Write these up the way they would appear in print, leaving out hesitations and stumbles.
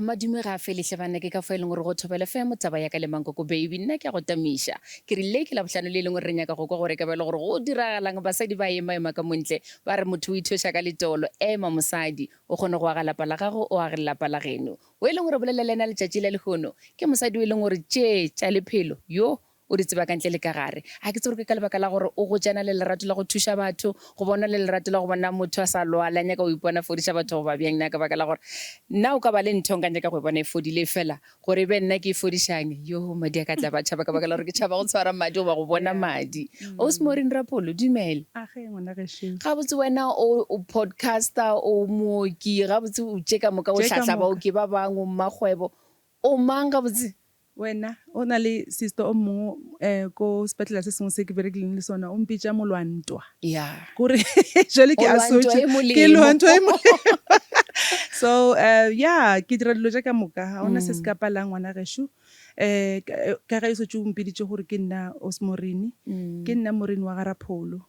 Madume ga a fele hle banna ke ka fao e leng gore go Thobela FM taba ya ka le Mankoko baby nna ke a go tamiša. Ke re le ke Labohlano le e leng gore re nyaka go kwa gore e ka ba e le gore go diragalang basadi ba ema-ema ka montle ba re motho o ithweša ka letolo ema mosadi o kgone go aga lapa la gago o age lelapa la geno. O e leng gore bolela le yena letšatši la lehono ke mosadi o e leng gore tše tša lephelo yo O di tseba ka ntle le ka gare. Ga ke tsebe gore ke ka lebaka la gore o gotše a na le lerato la go thuša batho, goba o na le lerato la go bona motho a sa lwale, a nyaka go ipona a fodiša batho goba bjang na. Ka baka la gore nna o ka ba le ntho nka nyaka go e bona e fodile, efela gore e be nna ke e fodišang, yoo, madi a ka tla ba tšhaba ka baka la gore ke tšhaba go tshwara madi goba go bona madi. Ausi Maureen Rapholo, dumela. Age, ngwana gešo. Gabotse wena o, o podcaster, o mooki, gabotse o tše ka moka, o Tše ka hlahla moka. baoki ba bangwe, o mmakgwebo. O mang gabotse? Wena, o na le sister o mongwe um ko sepetlele se sengwe se ke berekileng le sona, o mpitša molwantwa. Ya. Kore jwale ke O lwa ntwa asotše, e ke molemo. lwa ntwa e molemo. So um ya, ke dira dilo tše ka moka, ga gona se se ka palang ngwana gešo. Um ka ge o šetše o mpiditše gore ke nna Osmorini, ke nna Morini wa ga Rapholo.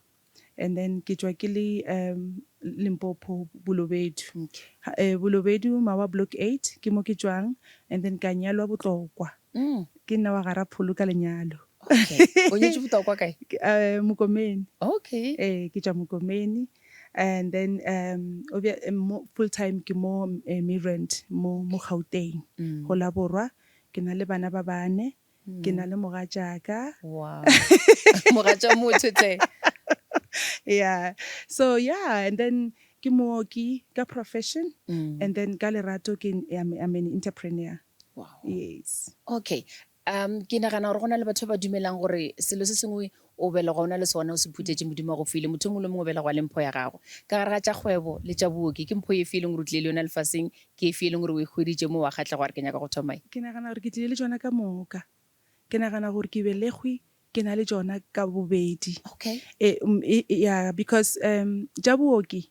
And then ke tšwa ke le um Limpopo Bolobedu. Okay. Eh, Bolobedu Mawa Block 8 ke mo ke tšwang and then ka nyalwa Botlokwa. Ke nna wa ga Rapholo ka lenyalo. Okay. O nyetšwe Botlokwa kae? Ke, eh, Mokomene. Okay. Eh, ke tšwa Mokomene and then um obja eh, mo full time ke mo eh, Midrand mo mo Gauteng go la borwa. Ke na le bana ba bane. Ke na le mogatšaka. Wow. Mogatša motho tle. Yeah. So yeah, and then ke mooki ka profession and then ka lerato ke I'm, I'm an entrepreneur. Wow. Yes. Okay. Um ke nagana gore go na le batho ba ba dumelang gore selo se sengwe o belegwa o na le sona o se phuthetše Modimo a go file. Motho o mongwe le mongwe o belegwa le mpho ya gagwe. Ka gare ga tša kgwebo le tša booki ke mpho efe e leng gore o tlile le yona lefaseng Ke efe e leng gore o e hweditše mo wa kgahlega wa re ke nyaka go thoma ye? Ke nagana gore ke tlile le tšona ka moka. Ke nagana gore ke belegwe ke na le tšona ka bobedi. Okay. E, e, yeah, because um, tša booki,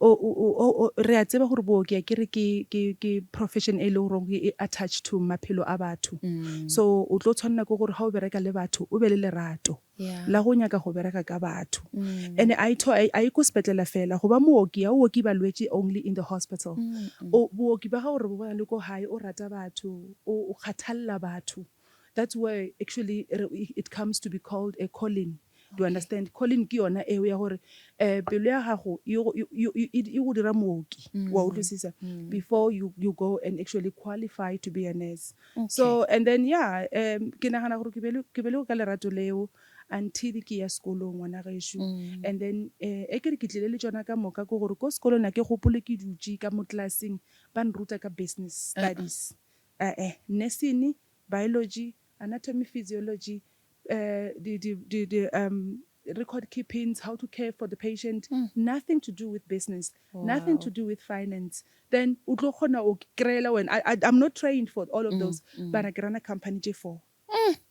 o, o, o, o, re a tseba gore booki akere ke, ke, ke profession e le goreng e attached to maphelo a batho. So o tlo tshwanela ke gore ga o bereka le batho o be le lerato. Yeah. la go nyaka go bereka ka batho. And a e tho, a e ko sepetlela fela. Go ba mooki, ha o oki balwetši only in the hospital. O, booki ba gago re bo bona le ko gae, o rata batho, o, o kgathalla batho. That's where actually re, it comes to be called a calling. Do you understand? Calling ke yona eo ya gore um pelo ya gago e go, e, e, e, e go dira mooki. Wa utlwisisa? Before you, you go and actually qualify to be a nurse. So and then yeah um ke nagana gore ke bele ke bele ka lerato leo until ke ya sekolong ngwana gešo and then eh e ke re ke tlile le tšona ka moka ke gore ko sekolong a ke gopole ke dutše ka mo classeng ba nruta ka business studies eh eh nursing biology anatomy physiology eh di di di di um record keepings how to care for the patient nothing to do with business nothing to do with finance then o tlo kgona o kry-ela wena I, I, I'm not trained for all of those but ke rana company tše four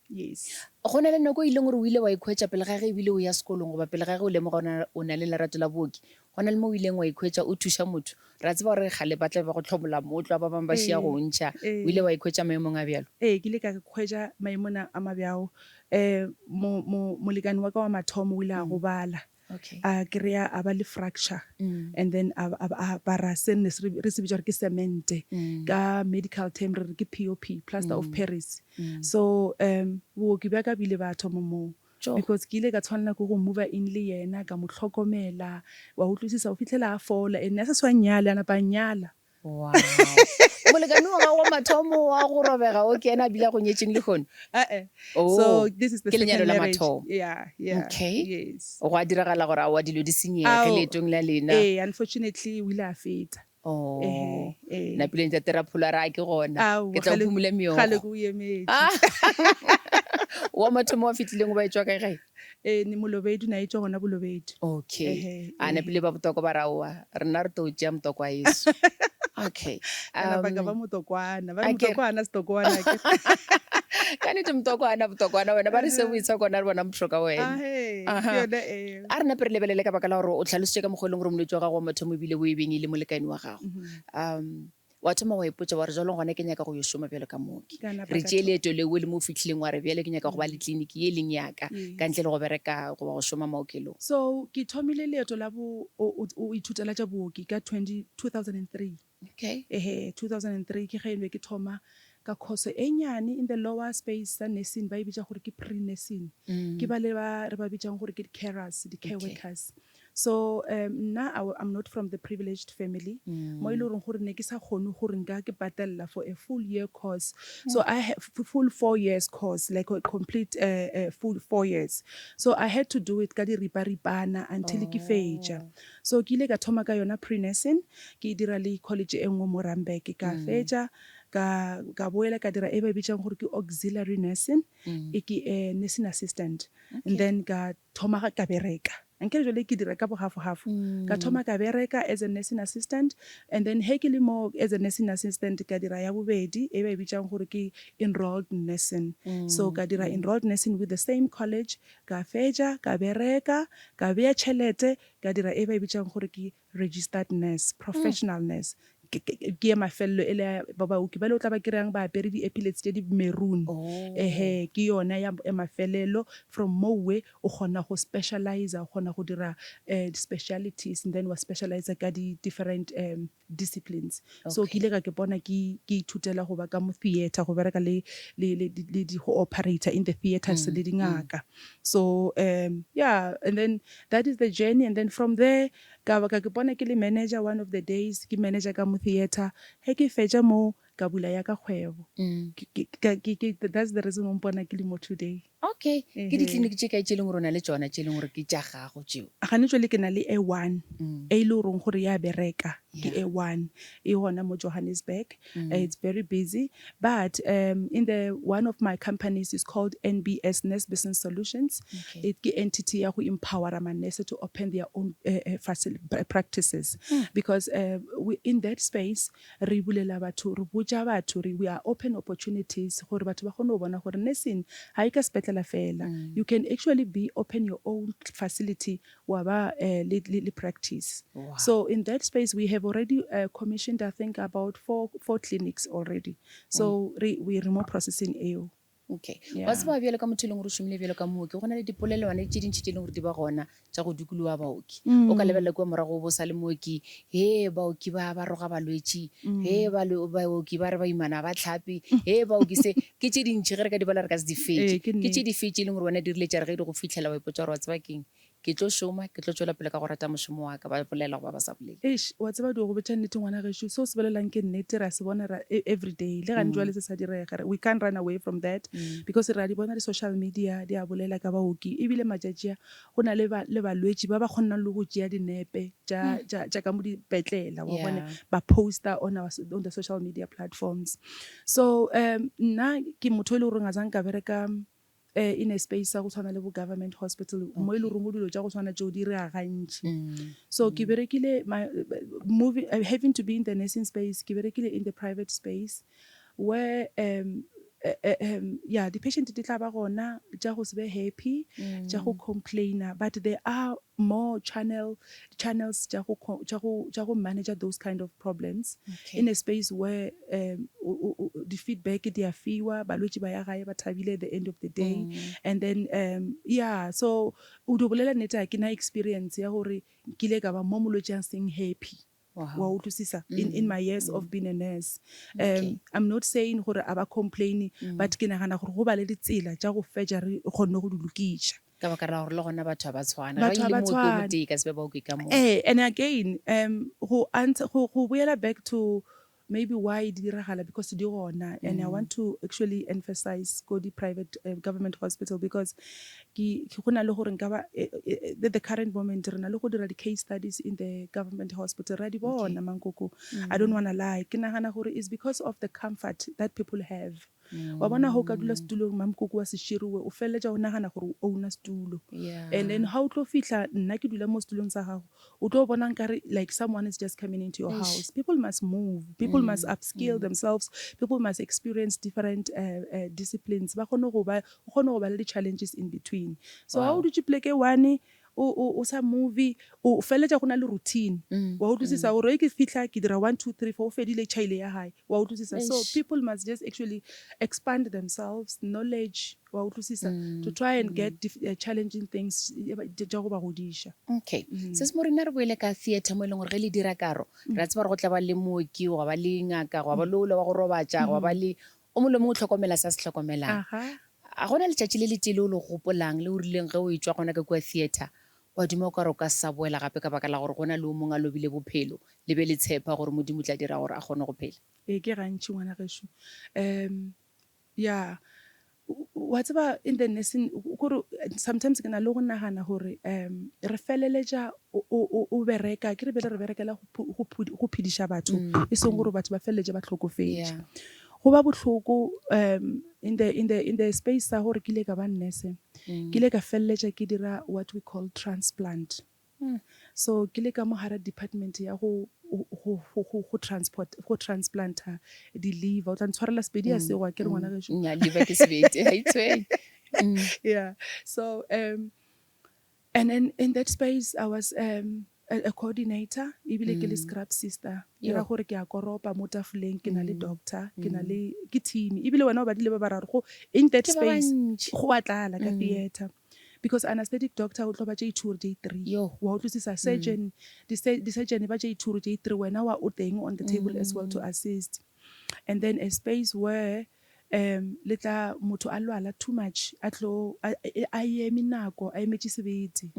yes Go na le nako e ileng gore o ile wa ikhwetša pele ga ge ebile o ya sekolong goba pele ga ge o lemoga gore o na le lerato la booki, go na le mo o ileng wa ikhwetša o thuša motho. Re a tseba gore kgale ba tla be ba go hlomola mootlwa, ba bangwe ba šia go o ntšha. O ile wa ikhwetša maemong a bjalo? Ee, ke ile ka ikhwetša maemong a mabjao. Um mo, mo, molekane wa ka wa mathomo o ile a gobala. Okay. A kry-a a ba le fracture and then a, a, a apara se ne se re re se bitša gore ke cemente. Ka medical term re re ke POP, plaster of Paris. So um booki bja ka bo ile ba thoma moo. Tjo. Because ke ile ka tshwanela ke go mover in le yena, ka mo hlokomela, wa utlwisisa, go fihlela a fola. And ne a sa swa nnyale, a napa a nnyala. Wow. Molekane wa gago wa mathomo wa go robega o ke yena a bile a go nyetšeng lehono? Eh-eh. Oh, So this is the ke lenyalo second la marriage. mathomo. Yeah, yeah. Okay. Yes. Gwa diragala gore aowa dilo di senyege Ao, leetong la lena. ee, unfortunately o ile a feta. Oh. Ehe, ee. Napile Ntate Rapholo a re a ke gona. Aowa, Ke tla o kgale, phumula kgale meokgo. ke o emetše. Ah. Wa mathomo wa fetileng o ba etšwa kae gae? Ee, ne Molobedu, na etšwa gona Bolobedu. Okay. Ehe, A ehe. napile ba Botokwa ba re aowa, rena re tlo tšea Motokwa wa yeso. Okay. Ka napa ka ba Um, Motokwana. Ba re akere. Motokwa hana setokwana akere. Ka nnete Motokwa hana botokwana wena, ba re se boitshokwana re bona motho ka wena. Ahee, ke Aha. yona eo. A re nape re lebelele ka baka la gore o tlhalositše ka mokgwa e leng gore molwetši wa gago wa mathomo ebile o e beng e le molekane wa gago. Um, wa thoma wa ipotša wa re jwale gona ke nyaka go yo šoma bjalo ka mooki. Ka napa Re ka tšee thoma. leeto leo le mo o fihlileng wa re bjale ke nyaka go ba le tleliniki ye e leng ya ka ka Yes. ntle le go bereka goba go šoma maokelong. So ke thomile leeto la bo o, o, o ithutela tša booki ka 20, 2003. Okay. Ehe, 2003 ke ge be ke thoma ka course e nnyane in the lower space sa nursing, ba e bitša gore ke pre-nursing. Ke ba le ba re ba bitšang gore ke di-carers, di-care workers. So nna I, I'm not from the privileged family mo e le goreng gore ne ke sa kgone gore nka ke patella for a full year course. So I have full 4 years course, like a complete full 4 years. So I had to do it ka diriparipana until ke fetša. So ke ile ka thoma ka yona pre-nursing, ke e dira le college e nngwe mo Randburg. Ka fetša, ka boela ka dira e ba e bitšang gore ke auxiliary nursing, e ke nursing assistant. And then ka thoma ka bereka. Ankere jwale ke dira ka bo half half. Ka thoma ka bereka as a nursing assistant, and then he ke le mo as a nursing assistant, ka dira ya bobedi e ba e bitšang gore ke enrolled nursing. So ka dira enrolled nursing with the same college, ka fetša, ka bereka, ka bea tšhelete, ka dira e ba e bitšang gore ke registered nurse, professional nurse. Ke ya mafelelo e le ya ba baoki ba le o tla ba kry-ang ba apere di-epaulets tše di maroon. Ehe, ke yona ya mafelelo. From mowe o kgona go specialize, o kgona go dira specialities, and then wa specialize ka di-different disciplines. So ke ile ka ke bona ke ithutela go ba ka mo theatre, go bereka le go operator in the theatres le dingaka. So yeah, and then that is the journey, and then from there ka ba ka ke bona ke le manager. One of the days ke manager ka mo theatre. He ke fetša mo, ka bula ya ka kgwebo. That's the reason o mpona ke le mo today. Okay, ke ditleliniki tše kae tše e leng gore o na le tšona, tše e leng gore ke tša gago tšeo? Gane jwale ke na le a one e le goreng gore ya bereka, ke a one e gona mo Johannesburg. It's very busy, but in the one of my companies is called NBS, Nurse Business Solutions. It ke entity ya go empowera manese to open their own practices, because we, in that space re bulela batho, re botša batho re we are open opportunities gore batho ba kgone go bona gore nursing ga e ka sepetlela fela. You can actually be open your own facility, wa ba le practice. So in that space we have already commissioned, I think, about four clinics already. So re we re mo processing eo. Okay. Wa tseba, bjalo ka motho e leng gore o šomile bjalo ka mooki, go na le dipolelwane tše dintšhi tše e leng gore di ba gona tša go dikologa baoki. O ka lebelela kua morago o bo sa le mooki, he baoki ba ba roga balwetši, he baoki ba re baimana ba tlhape, he baoki se ke tše dintšhi, ge re ka di bala re ka se di fetše. Ke Ke tše nnete. di fetše e leng gore wena di rile tša re ge di go fitlhela wa ipotša gore, wa tseba keng, ke tlo šoma, ke tlo tšwela pele ka go rata mošomo wa ka, ba bolela goba ba sa bolele. Eish, wa tseba dio go botša nnete, ngwana gešo, seo se bolelang ke nnete, ra se bona every day le gane jwale se sa direga. We can't run away from that because re a di bona di-social media di a bolela ka baoki, ebile matšatši a go na le balwetši ba ba kgonang le go tšea dinepe tša ka mo dipetlela, wa bone, ba poster on the social media platforms. So nna ke motho e le goreng a zange ka bereka in a space sa go tshwana le bo government hospital mo e le goreng go dilo tša go tshwana tšeo di rega gantši. So ke berekile my moving, having to be in the nursing space, ke berekile in the private space where yeah, di-patient di tla ba gona tša go se be happy, tša go complaina, but there are more channels tša go manage those kind of problems in a space where di-feedback di a fiwa, balwetši ba ya gae ba thabile at the end of the day. And then yeah, so o dio bolela nnete, ha ke na experience ya gore nkile ka ba mo molwetši a seng happy. Wa utlwisisa? In my years of being a nurse, I'm not saying gore a ba complain, but ke nagana gore go ba le ditsela tša go fetša re kgonne go di lokiša. Ka baka la gore le gona batho ga ba tshwane. Batho Ga ha e le ba mooki o tshwane. motee, ka se be baoki ka moka. Eh, and again, go answer, go boela back to maybe why di diragala, because di gona, and I want to actually emphasize go di private, government hospital, because ke go na le gore nka ba the current moment re na le go dira di case studies in the government hospital, ra di bona, mankoko. I don't wanna lie, ke nagana gore is because of the comfort that people have. Wa bona, ha o ka dula setulong, mamkoko wa seširiwe, o feleletša o nagana gore o owna setulo. And then ha o tlo fihla, nna ke dula mo setulong sa gago, o tlo bona nkare like someone is just coming into your Eish. house. People must move, people must upskill themselves, people must experience different disciplines, ba kgone go ba, o kgone go ba le di-challenges in between. So ha o dutše pleke one. o, o, o sa move, o feleletša go na le routine. Wa utlwisisa gore ge ke fihla ke dira one, two, three, four, o fedile tšhaile ya gae. Wa utlwisisa? So Eish. people must just actually expand themselves, knowledge, wa utlwisisa, to try and get dif- challenging things tša go ba godiša. Okay. Se se mo rena re boele ka theatre mo e leng gore ge le dira karo, re a tseba gore go tla ba le mooki, gwa ba le ngaka, gwa ba le ola wa go robatša, gwa ba le o mongwe le mongwe o hlokomela se a se hlokomelang. Aha. A gona letšatši le letee le o le gopolang le o rileng ge o etšwa gona ka kua theatre wa duma o ka re o ka se sa boela gape ka baka la gore go na le o mongwe a lobile bophelo le be le tshepa gore Modimo o tla dira gore a kgone go phela? Ee, ke gantši ngwana gešo. Um, ya, wa tseba in the nursing, kore sometimes ke na le go nagana gore um re feleletša o, o, o bereka, ke re bjale re berekela go, go, go phediša batho, e seng gore batho ba feleletše ba hlokofetše. Yeah. Go ba bohloko um in the, in the, in the space sa gore ke ile ka ba nurse, ke ile ka feleletša ke dira what we call transplant. So ke le ka mo gara department ya go, go, go, go, go transport, go transplanter di-liver. O tla ntshwarela Sepedi a sego akere ngwana gešo? Nnyaa, liver ke sebete, ga e tshwenye. Yeah. So um and then in that space I was um a, a coordinator ebile ke le scrub sister. Ke ra gore ke a koropa mo tafoleng, ke na le doctor, ke na le ke team. Ebile wena o badile ba bararo go in that Ke ba space bantši. go a tlala ka theatre. Because anaesthetic doctor o tlo ba tše two or tše three. Yo. Wa utlwisisa surgeon, di-surgeon ba tše two or tše three, wena wa o teng on the table as well to assist. And then a space where um le tla motho a lwala too much, a tlo a a eme nako, a emetše sebete.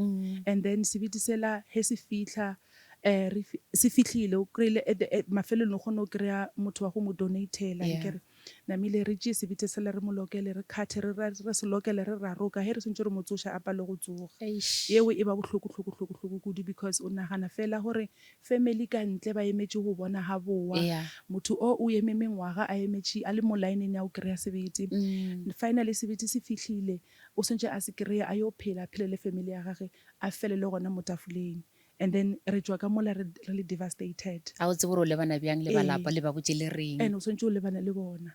And then sebete sela he se fihla um re se fihlile, o kry-ile at the mafelelong o kgone go kry-a motho wa go mo donate-ela Yeah. akere. Namile re tšee sebete sela re mo lokele, re khathe, re re re se lokele, re raroka, ge re swantše re mo tsoša a palwe go tsoga. Eish. Yeo e ba bohloko hloko hloko hloko kudu because o nagana fela gore family ka ntle ba emetše go bona ga bowa. Yeah. Motho o o eme mengwaga a emetše a le mo line-eng ya go kry-a sebete. Finally sebete se fihlile, o swantše a se kry-e a yo phela, a phele le family ya gage, a felele gona mo tafoleng. And then re tšwa ka mola re re le devastated. Ga o tsebe gore o lebana bjang le ba Ee. lapa, le ba botše le reng. And o swantše o lebane le bona.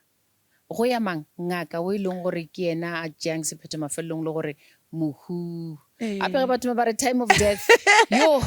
Go ya mang? Ngaka o e leng gore ke yena a tšeang sephetho mafelelong le gore mohu. Gape ge Ee. batho ba ba re time of death, yoh!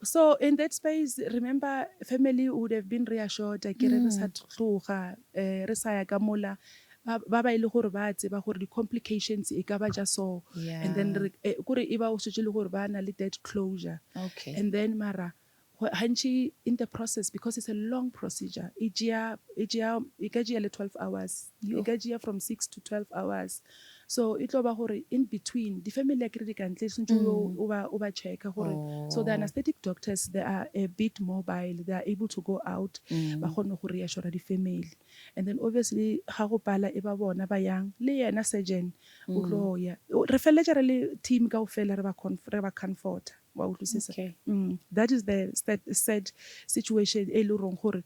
So in that space, remember family would have been reassured akere re sa tloga, eh, re sa ya ka mola, ba ba ba e le gore ba tseba gore di-complications e ka ba tša so. And then Yeah. re, eh, kore e ba o šetše le gore ba na le that closure. Okay. And then mara go- gantši in the process, because it's a long procedure, e tšea, e tšea, e ka tšea le 12 hours, e Yo. ka tšea from 6 to 12 hours. So e tlo ba gore in between, di-family akere di ka ntle, swantše o yo o ba, o ba checka gore, so the Oh. anaesthetic doctors, they are a bit mobile, they are able to go out, ba kgone go reassure di-family. And then obviously ga go pala e ba bona ba yang, le yena surgeon o tlo ya. Re feleletša re le team kaofela re ba re ba comforta, wa utlwisisa? Okay. That is the sad, sad situation e le goreng gore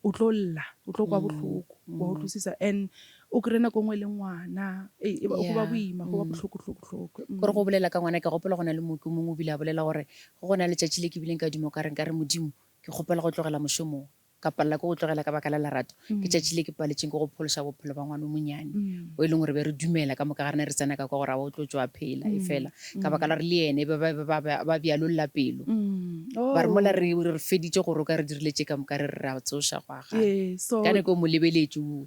o tlo lla, o tlo kwa bohloko, wa utlwisisa? And o kry-e nako nngwe le ngwana, e, e ba, go ba Yeah. boima, go ba bohloko, hloko, hloko. Kore go bolela ka ngwana, ke gopola go na le mooki o mongwe o bile a bolela gore go na letšatši le ke bileng ka duma o ka re nkare Modimo, ke kgopela go tlogela mošomo wo. Ka palela ke go tlogela ka baka la lerato. Ke tšatši le ke paletšeng ke go phološa bophelo ba ngwana o monyane, o e leng gore be re dumela ka moka ga rena re tsena ka kwa gore aowa o tlo tšwa a phela, efela ka baka la gore le yene ba, ba, ba, ba, ba bjalolla pelo. Ba re mola re, re feditše go roka re dirile tše ka moka re re re a tsoša gwa gana. Ka nako o mo lebeletše o,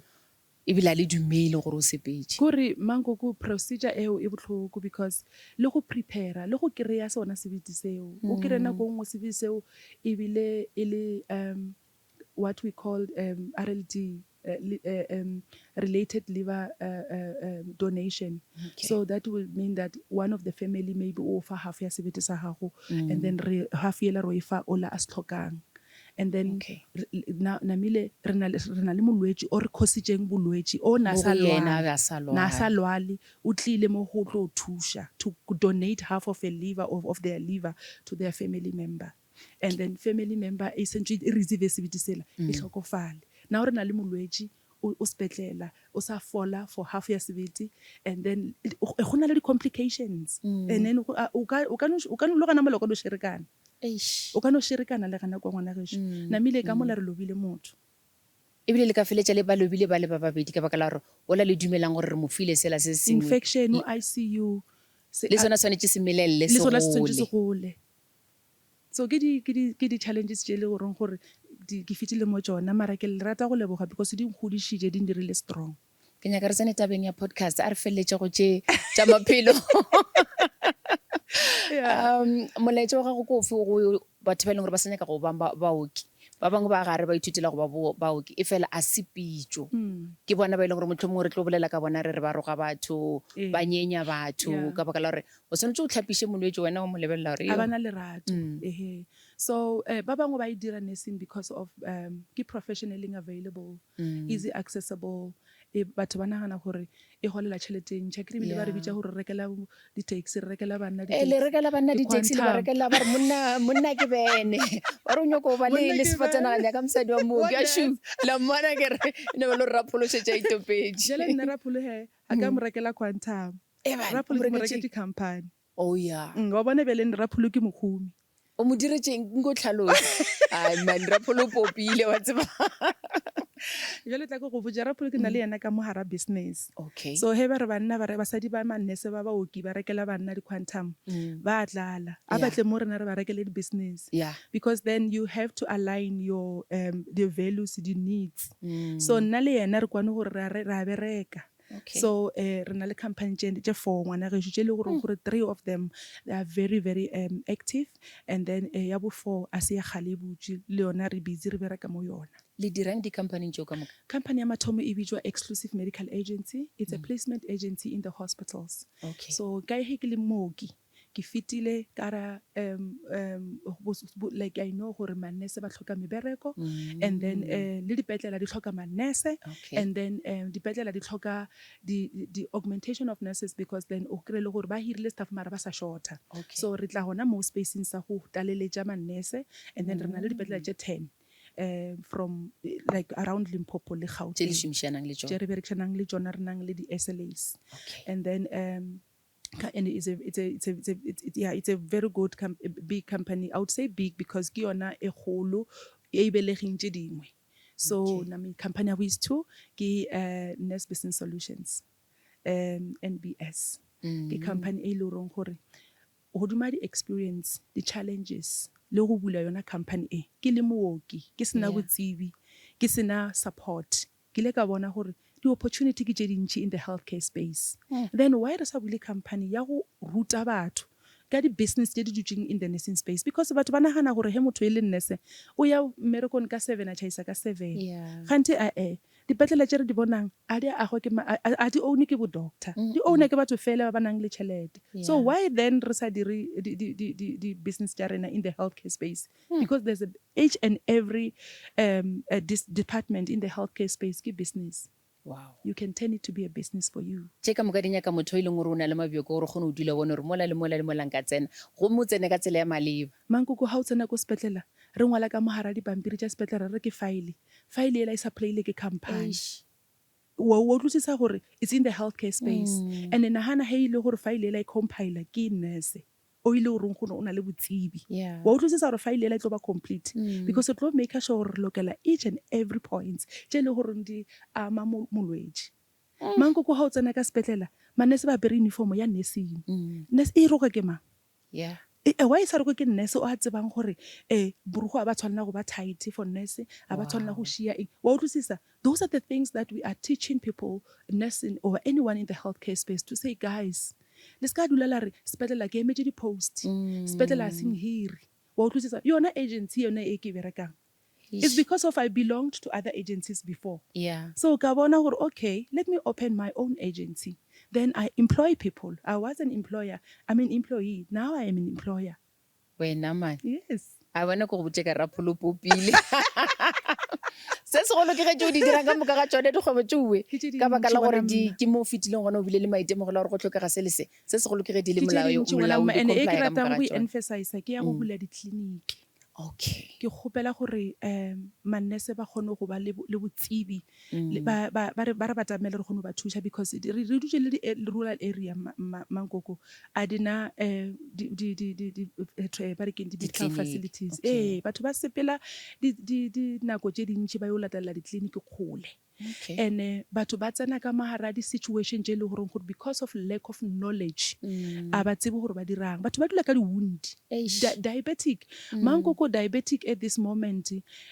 ebile a le dumele gore o sepetše. Kore Mankoko procedure eo e bohloko because le go prepare le go kry-a sona sebete seo, o kry-e nako nngwe sebete seo ebile e le um what we call um RLD, related liver donation. Okay. So that will mean that one of the family maybe o fa half ya sebete sa gago and then re half yela ro e fa ola a se hlokang. And then Okay. na, namile re na le, re na le molwetši o re khositšeng bolwetši o na Mo sa go yena lwale. a be a sa Na sa lwale. lwale, o tlile mo go tlo thuša to donate half of a liver of, of their liver to their family member. And then family member e sentše e receive sebete sela, e hlokofale. Now re na le molwetši o, o sepetlela, o sa fola for half ya sebete, and then go na le di-complications. And then go, a, o ka, o ka no, o ka no, le gona mola o ka no šerekana. Eish. O ka no šerekana le gana kwa ngwana gešo. Namile ka mola re lobile motho. Ebile le ka feletša le ba lobile ba le ba babedi ka baka la gore ola le dumelang gore re mo file sela se sengwe. Infection, o ICU. Se Le sona swanetše se melelele, le se sona se swanetše se gole. gole. So ke di, ke di, ke di challenges tše e le goreng gore di, ke fetile mo tšona mara ke rata go leboga because di nkgodišitše, di ndirile strong. Ke nyaka re tsene tabeng ya podcast, a re feleletše go tše tša maphelo. Yeah. Um, molaetša wa gago ke ofe go batho ba e leng gore ba sa nyaka go ba baoki? Ba bangwe ba gare ba ithutela go ba baoki, efela a se pitšo. Ke bona ba e leng gore mohlomongwe re tlo bolela ka bona re re ba roga batho, Ee. ba nyenya batho Yeah. ka baka la gore o swanetše o hlapiše molwetši wena o mo lebelela gore A yo. ba na lerato. Ehe. So eh, ba bangwe ba e dira nursing because of um, ke profession e leng available, easy accessible. E, batho ba nagana gore e golela tšhelete e ntši. Akere ebile ba re Yeah. bitša gore re rekela di-taxi, re rekela banna Eh, le di-taxi, rekela banna di-taxi, le ba di-quantum. rekela ba re monna, monna ke bene. Ba re o nyoko ba le, Monna le ke sefatanaga bene. nyaka mosadi wa Wa mooki. Ašu, nurse. la mmona ke re, ne ba lo re raphološetša itopetše. Jwale nna Rapholo he, a ka mo rekela quantum. Eh bana, o Rapholo mo ke mo reketše? reketše company. Oh ya. Wa bona bjale Rapholo ke mohumi. O mo diretšeng? Nko tlhalose. Ai man, Rapholo o popile wa tseba. Bjale tla ke go botša, Rapholo ke na le yena ka mo gara business. Okay. So he ba re banna ba re basadi ba manese ba baoki ba rekela banna di-quantum, ba a tlala. A ba tle mo rena re ba rekele di-business. Yeah. Because then you have to align your the values, the needs. So nna le yena re kwane gore re a re a bereka. Okay. So eh, re na le company tše tše four ngwana gešo tše e le gore gore three of them they are very very um, active and then eh, ya bo four a se ya kgale e butšwe le yona re busy re bereka mo yona. Le dirang di-companyng tšeo ka moka? Company ya mathomo e bitšwa Exclusive Medical Agency. It's a placement agency in the hospitals. Okay. So ka ge ke le mooki ke fetile ka ra um, um, like I know gore manese ba hloka mebereko and then uh, le dipetlela di hloka manese Okay. and then um, dipetlela di hloka di, di augmentation of nurses because then o kry le gore ba hirile staff mara ba sa shorta. Okay. So re tla gona mo spacing sa go tlaleletša manese and then re na le dipetlela tše 10 um from like around Limpopo le Tše le Gauteng šomišanang le tše tšona. re berekišanang le tšona re nang le di-SLAs Okay. and then um and it's a it's a it's a, it's a it's, it, yeah it's a very good com big company. I would say big because ke yona e kgolo e e belegeng tše dingwe. So Okay. name company ya bo two ke uh, Nurse Business Solutions um NBS. Ke company e le goreng gore godima di-experience, di-challenges le go bula yona company e ke le mooki ke sena Yeah. botsebi ke sena support ke ile ka bona gore di-opportunity ke tše dintši in the healthcare space. Then why re sa bule company ya go ruta batho ka di-business tše di dutšeng in the nursing space? Because batho ba nagana gore he motho e le nurse o ya mmerekong ka 7 a tšhaisa ka 7. Yeah. Kganthe ae, dipetlele tše re di bonang a di agwe ke a di own ke bo doctor, di own ke batho fela ba ba nang le tšhelete. So Yeah. why then re sa dire di di di di di business tša rena in the healthcare space? Because there's a each and every um uh, dis department in the healthcare space ke business. Wow. You can turn it to be a business for you. Tše ka moka di nyaka motho o e leng gore o na le mabjoko gore o kgone go dula o bone gore mola le mola le mola nka tsena, gomme o tsene ka tsela ya maleba. Mankoko, ha o tsena ko sepetlela, re ngwala ka mo gara dipampiri tša sepetlela re re ke file. File yela e supplyile ke company. Eish. Wa wa utlwisisa gore it's in the healthcare space. And nagana he e le gore file yela e compiler ke nurse o ile goreng gore o na le botsebi. Yeah. Wa utlwisisa gore file yela e tlo ba complete. Because re tlo maker sure gore re lokela each and every points tše e le goreng di ama molwetši. Mankoko ha o tsena ka sepetlela, manese ba apere uniform ya nursing. Nurse e rokwa ke mang? Yeah. E, why e sa rokwe ke nurse o a tsebang gore eh borukgo a ba tshwanela go ba tight for nurse, a ba tshwanela go Wow. šia eng. Wa utlwisisa? Those are the things that we are teaching people, nursing or anyone in the healthcare space to say guys, le ska dula la re sepetlela ke emetše di-post, sepetlela a se nhire. Wa utlwisisa? Yona agency yone e ke e berekang, it's Eish. because of I belonged to other agencies before. Yeah. So ka bona gore okay, let me open my own agency. Then I employ people. I was an employer, I'm an employee. Now I am an employer. Wena man. Yes. A wena ke go botše ka Rapholo popile. Se segolo ke ge tšeo di dirang ka moka ga tšone dikgwebo tšeoe Ke tše ka baka dintši la gore ngwana di mma. ke mo o fetileng gona o bile le maitemogelo a gore go hlokega se le se. Se segolo ke ge di le Ke tše molao dintši ngwana molaong mma di and e ke complya ka moka ratang ga go e tšona. emphasize ke ya go bula ditleliniki. Okay. Ke kgopela gore um manese ba kgone go ba le le botsebi le ba ba ba re ba re batamele re kgone go ba thuša because re re dutše le di rural area Mankoko a di na um di di di di di ba re keng di-medical Ditleliniki, facilities. okay. Ee, batho ba sepela di di dinako tše dintši ba yo latelela ditleliniki kgole. Okay. And batho ba tsena ka mogare a di-situation tše e le goreng gore because of lack of knowledge a ba tsebe gore ba dirang. Batho ba dula ka di-wound. Eish. Diabetic. Mankoko diabetic at this moment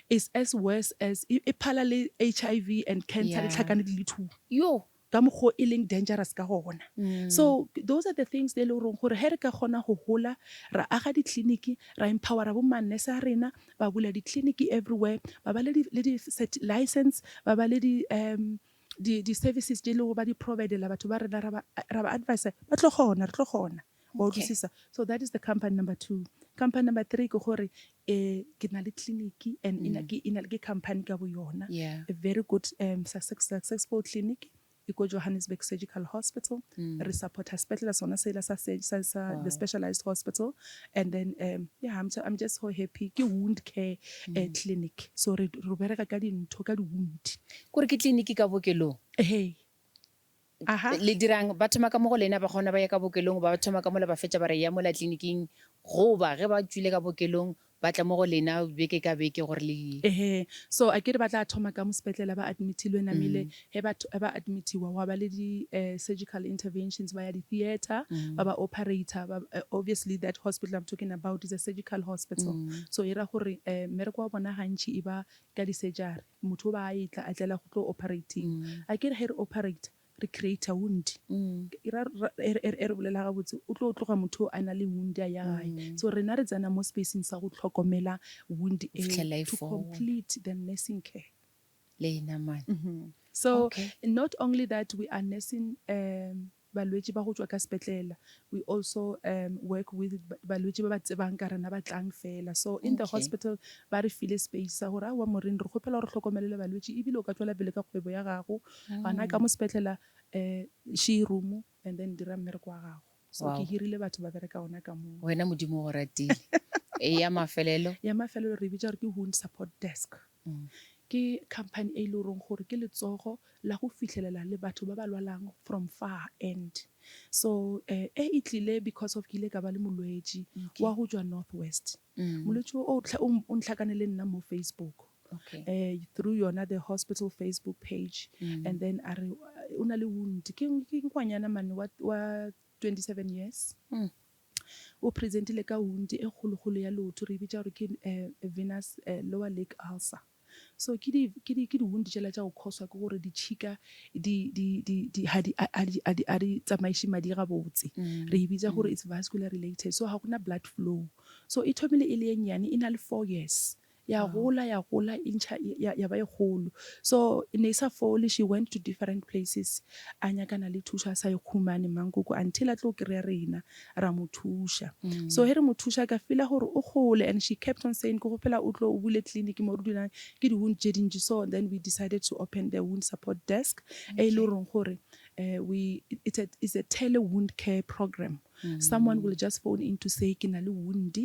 is as worse as e e phala le HIV and cancer di tlhakane di le two. Yo. Ka mokgo e leng dangerous ka gona. So those are the things tse e le goreng gore ge re ka kgona go gola ra aga ditleliniki, ra empowera bo ma-nurse a rena, ba bula ditleliniki everywhere, ba ba le di le di license, ba ba le di um di di-services tše e lego ba di providela batho ba rena, ra ba ra ba advisa, ba tlo kgona, re tlo kgona. Wa utlwisisa? So that is the company number two. Company number three ke gore um ke na le tleliniki and e na ke e na ke company ka bo yona. A very good um successful clinic e ko Johannesburg Surgical Hospital. Re supporta sepetlele sona sela sa sa sa the specialized hospital and then um yeah I'm, I'm just so happy. Ke wound care clinic. So re re bereka ka dintho ka di-wound. Kore ke tleliniki ka bookelong? Hey. Aha. Le dirang? Ba thoma ka mo go lena, ba kgona ba ya ka bookelong, ba thoma ka mola ba fetša ba re ya mola tleliniking, goba ge ba tšwile ka bookelong ba tla mo go lena beke ka beke gore le. Ehe. So a ke re ba tla thoma ka mo sepetlele ba admitilwe namile ge ba ge ba admitiwa gwa ba le di surgical interventions ba ya di theatre ba ba operator ba obviously that hospital I'm talking about is a surgical hospital so e ra gore mmereko wa bona gantši e ba ka di-surgery motho o ba a etla a tlela go tlo operatiwa. A ke re ge re operate re create-a wound. E ra e re bolela gabotse o tlo tloga motho o a na le wound a ya gae. So rena re tsena mo spaceng sa go hlokomela wound eo to complete the nursing care. Lena man. So not only that we are nursing balwetši ba go tšwa ka sepetlela, we also um work with balwetši ba ba tsebang ka rena ba tlang fela. So in the hospital ba re file space sa gore aowa Maureen re kgopela gore hlokomelele balwetši ebile o ka tšwela pele ka kgwebo ya gago gona ka mo sepetlela um she room and then dira mmereko wa gago. So ke hirile batho ba bereka gona ka moo. Wena Modimo o go ratile. Ya mafelelo? Ya mafelelo re e bitša gore ke wound support desk. Ke company e le goreng gore ke letsogo la go fihlelela le batho ba ba lwalang from far end. So e e tlile because of ke ile ka ba le molwetši wa go tšwa North West. Molwetši o o ntlhakane le nna mo Facebook through yona the hospital Facebook page and then a re o na le wound. Ke ngwanyana mane wa wa 27 years. O presentile ka wound e kgolokgolo ya leoto, re e bitša gore ke venous lower leg ulcer. So ke di, ke di, ke di-wound tšela tša go cause-wa ke gore ditšhika di, di, di, di, ga di, a di, a di, a di tsamaiše madi gabotse. Re e bitša gore it's vascular related, so ga gona blood flow. So e thomile e le ye nnyane, e na le 4 years. Ya gola, ya gola, e ntšha, ya, ya ba e kgolo. So e ne e sa fole, she went to different places a nyakana le thušo a sa e khumane mankoko until a tlo kry-a rena, ra mo thuša. So ge re mo thuša ka feela gore o kgole and she kept on saying ke kgopela o tlo o bule clinic mo re dulang ke di-wound tše dintši. So then we decided to open the wound support desk e le goreng gore we, it's a, it's a tele wound care program. Someone will just phone in to say ke na le wound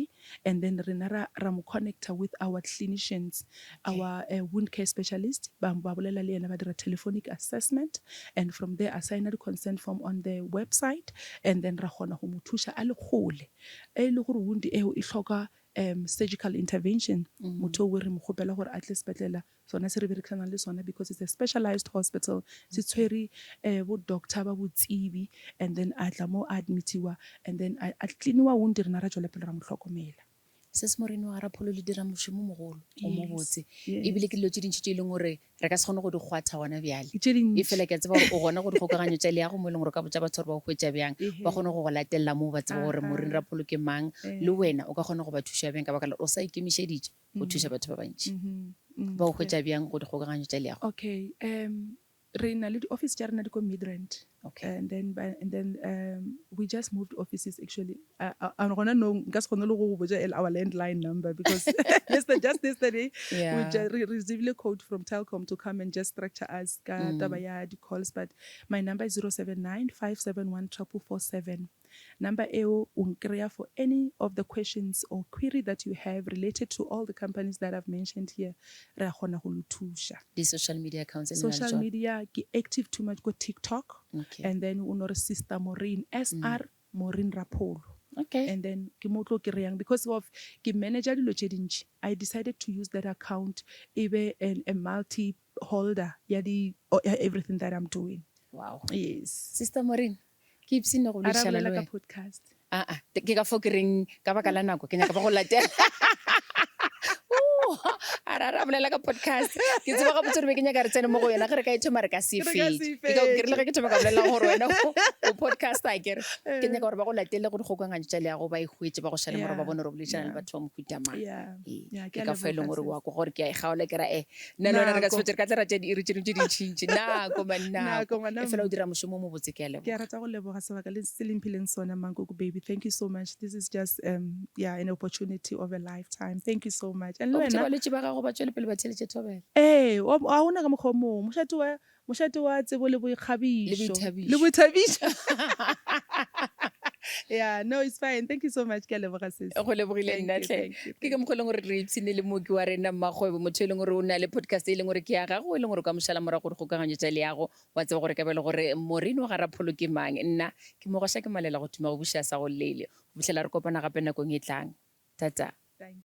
and then rena ra, ra mo connecta with our clinicians, our wound care specialist, ba, ba bolela le yena, ba dira telephonic assessment and from there a signa di-consent form on the website and then ra kgona go mo thuša a le kgole. E le gore wound eo e hloka um surgical intervention, motho o re mo kgopela gore a tle sepetlela sona se re berekisanang le sona because it's a specialized hospital, se tshwere um bo doctor ba botsebi and then a tla mo a admitiwa and then a, a cleaniwa wound rena ra tšwela pele ra mo hlokomela. Sis Morena wa Rapholo le dira mošomo o mogolo o mobotse ebile ke dilo tše dintši tše e leng gore re ka se kgone go di kgwatha gona bjale. Efela ke a tseba gore o gona go dikgokaganyo tša leago mo e leng gore o ka botša batho gore ba go hwetša bjang, ba kgone go go latelela moo ba tsebe gore Maureen Rapholo ke mang le wena o ka kgona go ba thuša bjang ka baka la gore o sa ikemišeditše go thuša batho ba bantši. Ba go hwetša bjang go dikgokaganyo tša leago? Okay, um re na le di-office tša rena di ko Midrand. Okay. And then, by, and then um, we just moved offices actually. Gona no nka se kgone le go go botša our landline number because yesterday, just yesterday we re received a code from Telkom to come and just structure us ka taba ya di-calls, but my number is 079 571 4447. Number eo o nkry-a for any of the questions or query that you have related to all the companies that I've mentioned here, re a kgona go lo thuša. Di-social media accounts le na le Social tšona? media ke active too much ko TikTok and then o no re Sister Maureen, SR Maureen Rapholo. And then ke mo o tlo kry-ang because of ke manager dilo tše dintši, I decided to use that account e be a multi. holder ya di ya everything that I'm doing. Wow. Yes. Sister Maureen, ke ipshinne go A ra boledišana le bolela ka wena. podcast. Aa, ke ka fo ke reng ka baka la nako ke nyaka ba go latela. Uh, a ra ra bolela ka podcast. Ke tseba gabotse gore be ke nyaka re tsene mo go yona ge re ka e thoma re ka se Re ka fetše. se Ke ka- ke rile fetše. ge ke thoma ka bolela gore wena o podcaster akere. Ke nyaka gore ba go latele go dikgokagantšo tša leago ba e hwetše ba go šale morago ba Yeah, bone gore o boledišana le yeah. batho ba mohuta mang. Yeah. Ee, Yeah, ke ke a ka fa e leng leboga gore sis. wa kwa gore ke a e kgaola ke ra e nna le wena re ka se Nako. fetše re ka tla ra tšea diiri tše dingwe tše dintšintši nako man Nako, nako ngwana e fela o mma. dira mošomo o mobotse ke a Ke a leboga. rata go leboga sebaka le se le mphileng sona Mankoko baby. Thank you so much. This is just um yeah, an opportunity of a lifetime. Thank you so much. And le O botše wena balwetši ba gago ba tšwele pele ba theeletše thobela. Ee, wa ga gona ka mokgwa o mongwe. Mošate wa mošate wa tsebo le Le boikgabišo. boithabišo. Le boithabišo. Yeah, no, it's fine. Thank you so much. Ke a leboga sis. Go lebogile Thank nna you, hle. thank you, Ke ka thank mokgwa e leng gore re ipshine le mooki wa rena mmakgwebo, motho e leng gore o na le podcast e leng gore ke ya gago, e leng gore o ka mo šala morago gore kgokaganyo tša leago, wa tseba gore ka bjale gore Maureen wa ga Rapholo ke mang. Nna ke Mogoša ke Malela go thuma go buša sa go llele. Go fihlela re kopana gape nakong e tlang. Tata. Thank you.